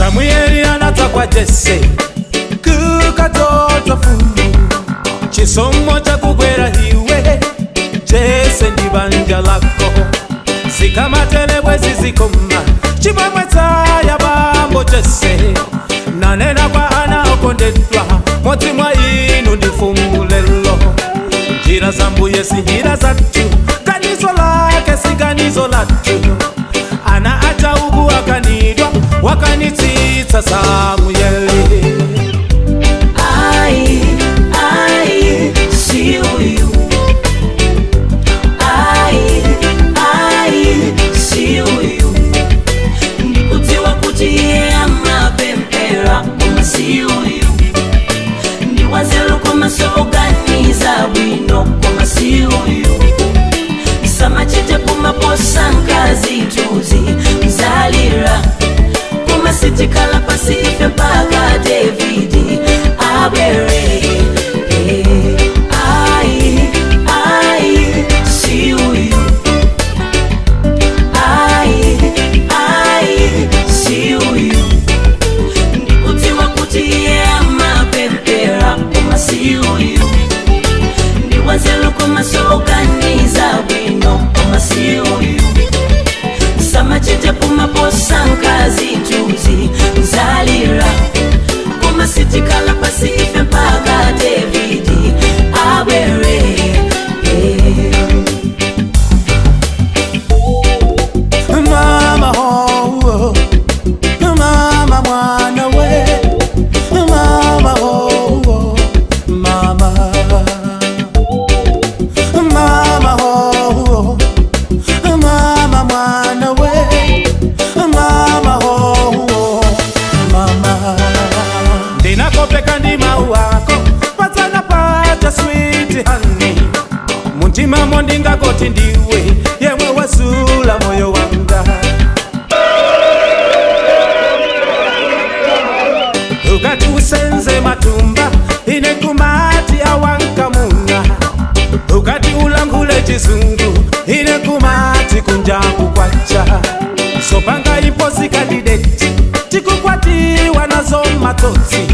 Samueli anadza kwa Jese kukadzodzwa mfumu, chisomo chakugwera iwe Jese ndi banja lako, zikamatere zizikoma chimwemwe tsaya bambo Jese nanena kwa ana okondedwa modzi mwa inu ndi mfumu lelo. Njira za mbuye si njira zathu, ganizo lake si ganizo lathu. Ana acha uku akanidwa wakanitsitsa Samueli. Ai, ai, si uyu. Ai, ai, si uyu. Ndikudziwa kuti iye amapemphera, koma si uyu. Ndi wanzeru koma soganiza bwino, koma si uyu. Samachite kumaposa nkazituzi mzalira, koma sitikhala pasi ife mpaka Davidi abwere. Ai, ai, si uyu. Ai, ai, si uyu. Ndikudziwa kuti iye amapemphera, koma si uyu. Ndi wanzeru koma soganiza bwino, koma si uyu. Samachite kumaposa nkazituzi mzalira, koma sitikhala pasi ife mpaka Davidi abwere. Mama oh, oh, mama mwana we, mama oh, oh, mama, mama oh, oh, mama mwana we, mama oh, oh, mama. Ndinakopeka ndi mau ako patsana pacha sweet honey, muntima ndingakoti ndiwe yemwe wasula moyo wanga. Ukati usenze matumba ine kumati awankamuna, ukati ulankhule chizungu ine kumati kunjaku kwacha. Sopanga iposi candidate tikukwatiwa nazo matsotsi,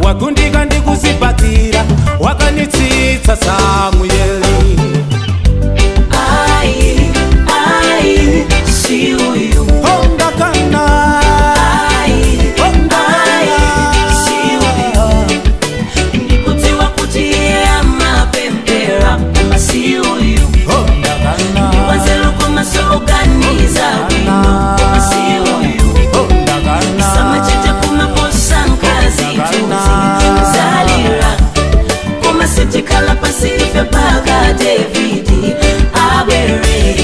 wagundika ndikuzipatira wakanitsitsa Samueli. Ai, ai, si uyu. Hondakana. Ai, ai, si uyu. Ndikudziwa kuti iye amapemphera, koma si uyu. Hondakana. Ndi wanzeru koma soganiza bwino, koma si uyu. Hondakana. Samachite kumaposa nkazituzi mzalira, koma sitikhala pasi ife mpaka Davidi abwere.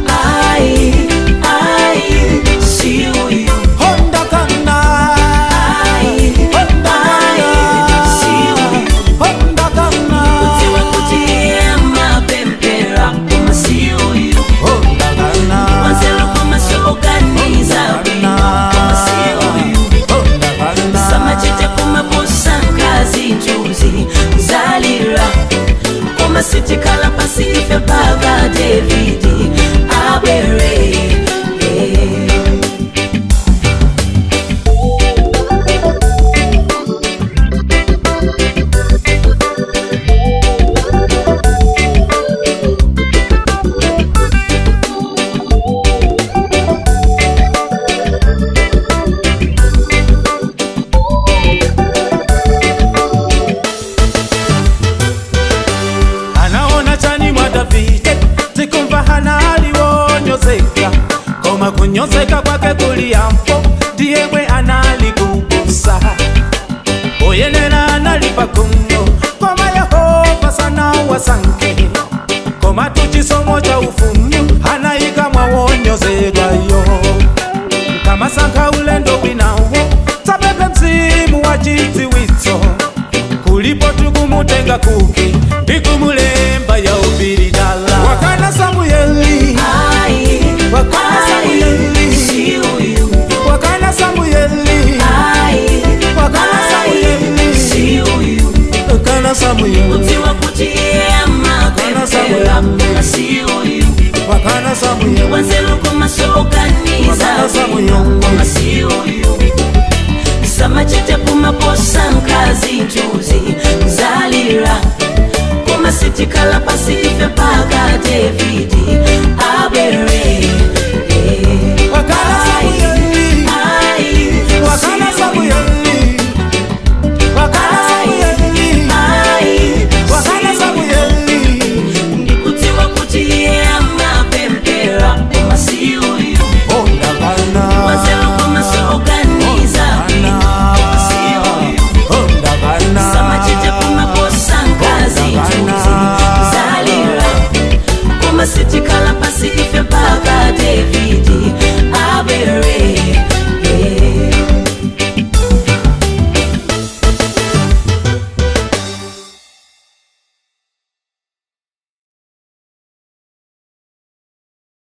Ai, ai, si uyu. Hondakana. Ai, ai, si uyu. Hondakana. Ndikudziwa kuti iye amapemphera, koma si uyu. Hondakana. Wanzeru koma soganiza bwino, koma si uyu. Hondakana. Samachite kumaposa nkazituzi mzalira, koma sitikhala pasi ife mpaka Davidi abwere. Anaona chani mwa Davide tikumva hana aliwonyozeka, koma kunyozeka kwake kuliyampo ndiyemwe analikubusa oyenera analipa kuno, koma Yehova sanawasankhe, koma tuchisomo cha ufumu anayika mwawonyozedwayo. Kamasankha ulendo winawo tsapepe mzimu wa chidziwitso, kulipo tukumutenga kuki ndikumulemba ya ubiri dala. Wakana Samueli. Ai, Wakana ai, Samueli. si uyu. Wakana Samueli. Ai, Wakana ai, Samueli. si uyu. Wakana Samueli. Ndikudziwa kuti iye amapemphera, koma si uyu. Wakana Samueli. Wanzeru koma soganiza Wakana Samueli. bwino, koma si zinthuzi mzalira, koma sitikhala pasi ife mpaka Davidi.